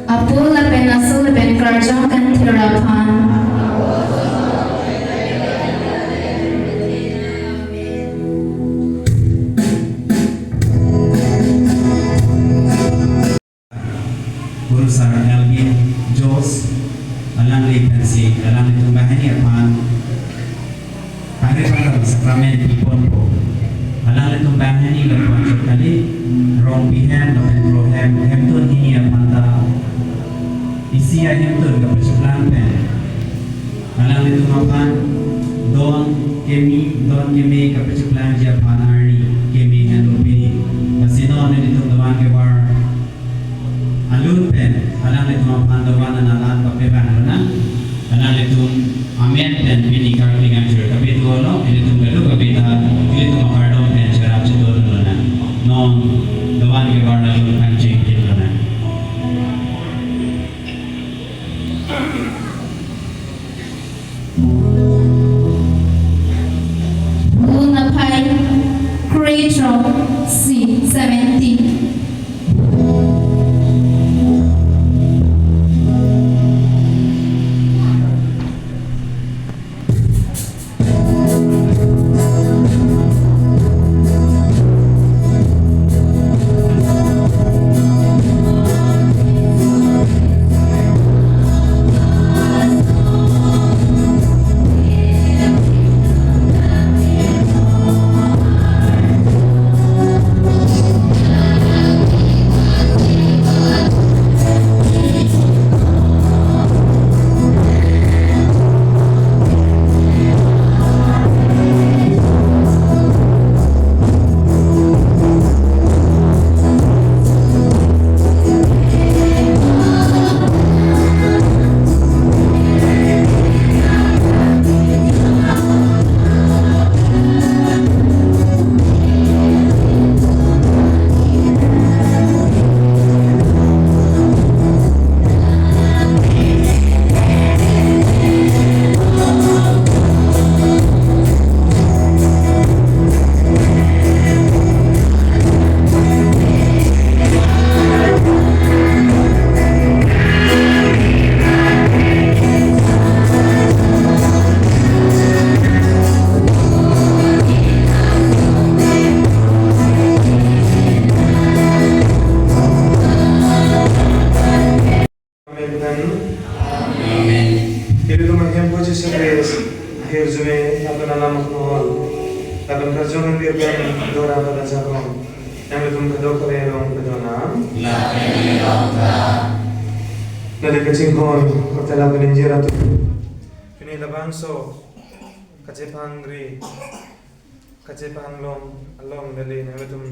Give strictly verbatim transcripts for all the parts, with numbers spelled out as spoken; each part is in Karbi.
Apo lapen Aso lapen Karjong Kangthir aphan. Kurusar Elvin Jos, alangli pensi alanglitum banghini aphan kare pangdam sakramen piponpo. Alanglitum banghini lapuan chot kali, Rongpi hem lapen Kro hem, hemtun hini aphan ta isi ahemtun kapachuklang pen alanglitum aphan don keme, don keme kapachuklangji aphan arni keme henlo pini. Lasi non nelitum dovan kevar alun pen alanglitum aphan dovan analan papevan lonang. Alanglitum amen pen pini karkli kangthir kapedo lo, ilitum kadokave ta ilitum akardom pen cherap chedon lonang. Non dovan kevar alun pangcheng pin lonang. Bun aphai, Kretro, C seventeen. Amen. Amen. Ilitum ahemphu Jisu Christ ahirjume lapen alam aknol lapen karjong angbir pen dora pada jakong, nanglitum kadokave along pedonang. Lapen along ta. Neli kachinghon korte lapen ingjir atum, pini labangso kachepangri, kachepanglong along neli nanglitum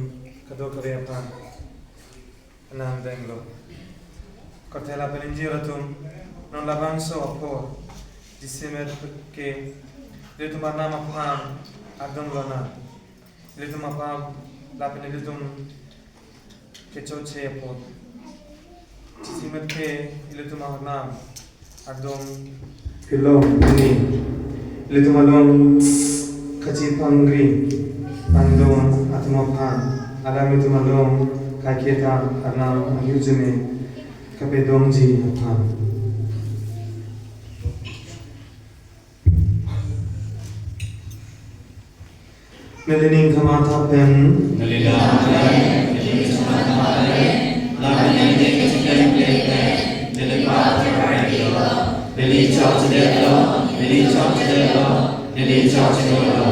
kadokave aphan anam denglo. Korte lapen ingjir atum, non labangso apor Jisemet ke ilitum arnam aphan ardom lonang. Ilitum apap lapen ilitum kechoche apot Jisemet ke ilitum arnam ardom kelong pini. Ilitum along kachepangri pangdon atum aphan, alanglitum along kaiketa arnam ahirjume kapedonji aphan. Neli ning kamatha pen. Neli ning kamatha pen. Neli ning kamatha pen. Lapen neli ning kamatha pen. Neli pa kapardi lo. Neli chokchedetlo. Neli chokchedetlo. Neli chokchedetlo.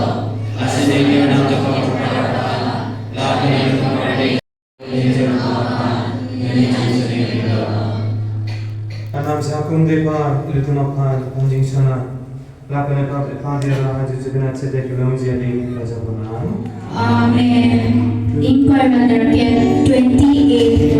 Lasi neli arnam ta kapardi. Lapen neli kapardi. Anam sakum depa ilitum aphan anjing sana. Lapen epa epa dia la haju jebena chede kelongji adi raja bonang. Amen. Ingkoi Mother Care twenty-eight.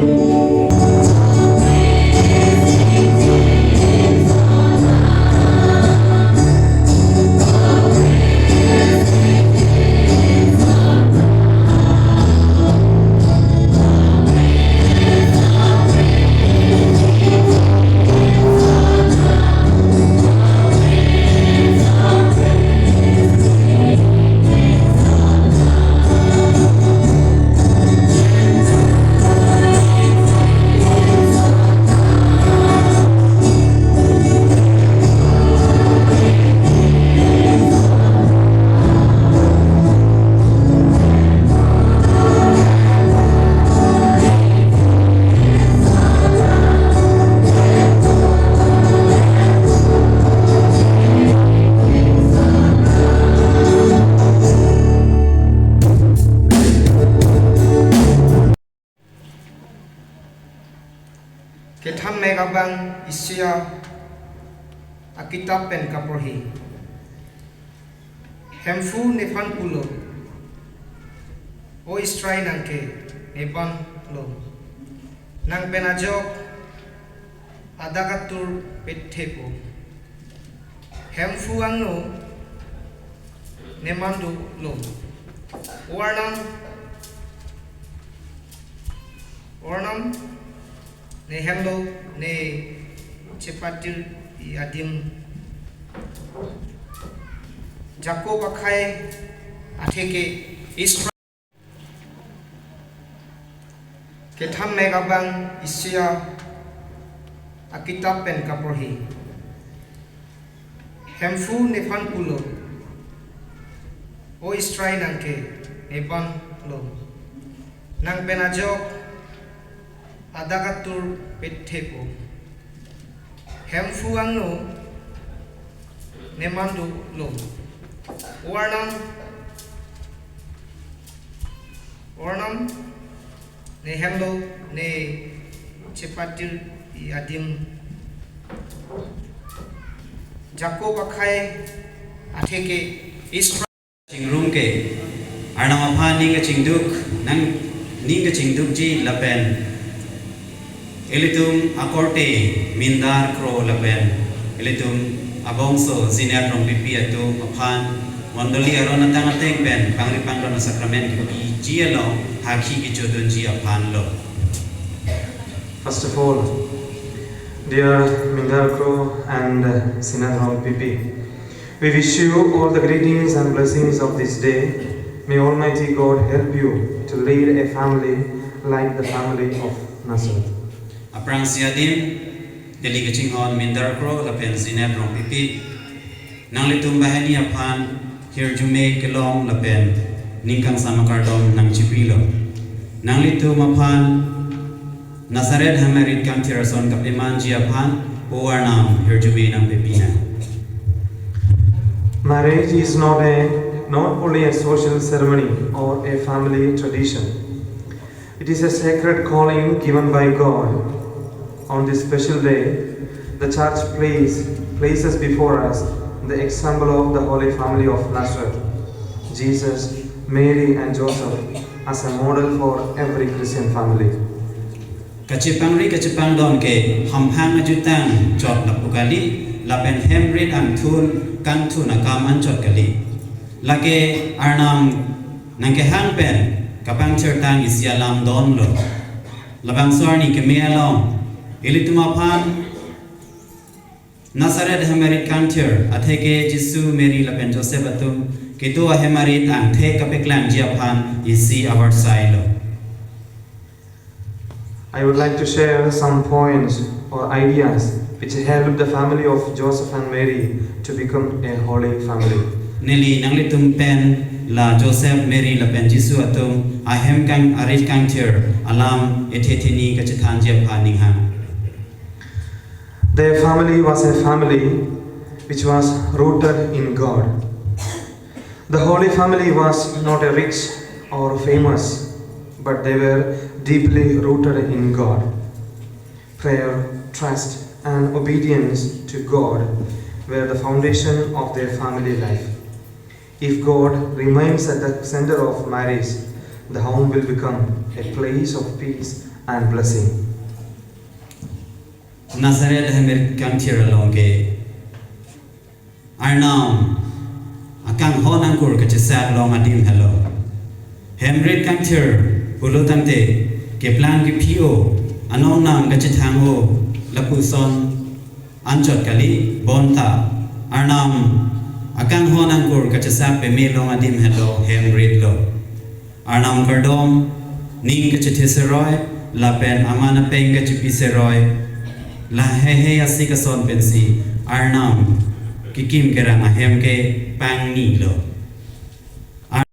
Abang Isaiah akitap pen kaporhi. Hemphu nephan pulo, O Israel nang ke nebanlo, nang pen ajok adak atur pethepo. Hemphu angno neman dolo, O Arnam, O Arnam ne hemlo, ne chepatir-i adim. Jakob akhei atheke Israel. Ketham mek abang Isaiah akitap pen kaporhi. Hemphu nephan pulo, O Israel nang ke nebanlo, nang pen ajok adak atur pethepo. Hemphu angno neman dolo, O Arnam, O Arnam ne hemlo, ne chepatir-i adim. Jakob akhei atheke Israel. Chingrum ke Arnam aphan ning kachingduk, nang ning kachingdukji lapen ilitum akorte Mindar Kro lapen ilitum abangso Zinet Rongpipi atum aphan mondoli aron atang ateng pen pangri pangdon asakrament kepiji along hakhi kechodunji aphan lo. First of all, dear Mindar Kro and, uh, Zinet Rongpipi, we wish you all the greetings and blessings of this day. May Almighty God help you to lead a family like the family of Nazareth. Aphrangsi adim, neli kachinghon Mindar Kro lapen Zinet Rongpipi, nanglitum banghini aphan hirjume kelong lapen ning kangsam akardom nangchipilo. Nanglitum aphan Nazareth Hemmerit Kangthir ason kapemanji aphan O Arnam hirjume nangpepinang. Marriage is not a, not only a social ceremony or a family tradition. It is a sacred calling given by God. On this special day, the church place, places before us the example of the Holy Family of Nazareth, Jesus, Mary, and Joseph, as a model for every Christian family. Kachepangri kachepangdon ke hamphang ajutang chot lapu kali, lapen hemrit angthun kangthun akam anchot kali. Lake Arnam nangkehang pen kapangthirtang isi alam donlo. Labangso arni keme along ilitum aphan Nazareth Hemmerit Kangthir atheke Jisu, Mary lapen Joseph atum kedo ahemmerit angthek kapeklangji aphan isi avarsailo. I would like to share some points or ideas which helped the family of Joseph and Mary to become a holy family. Neli nanglitum pen la Joseph, Mary lapen Jisu atum ahem kang arit kangthir alam ethe theni kachethanji aphan ninghang. Their family was a family which was rooted in God. The Holy Family was not a rich or famous, but they were deeply rooted in God. Prayer, trust, and obedience to God were the foundation of their family life. If God remains at the center of marriage, the home will become a place of peace and blessing. Nazareth Hemmerit Kangthir along ke Arnam akanghon angkur kachesap long adim helo. Hemrit kangthir pulo tangte keplang kephi-o, anong nang kachethang-o lapuson anchot kali, bonta Arnam akanghon angkur kachesap peme long adim helo hemrit lo. Arnam kardom, ning kachethe seroi, lapen aman apeng kachepi seroi, la heihei asik ason pensi Arnam kekim kerang ahem ke pangnilo.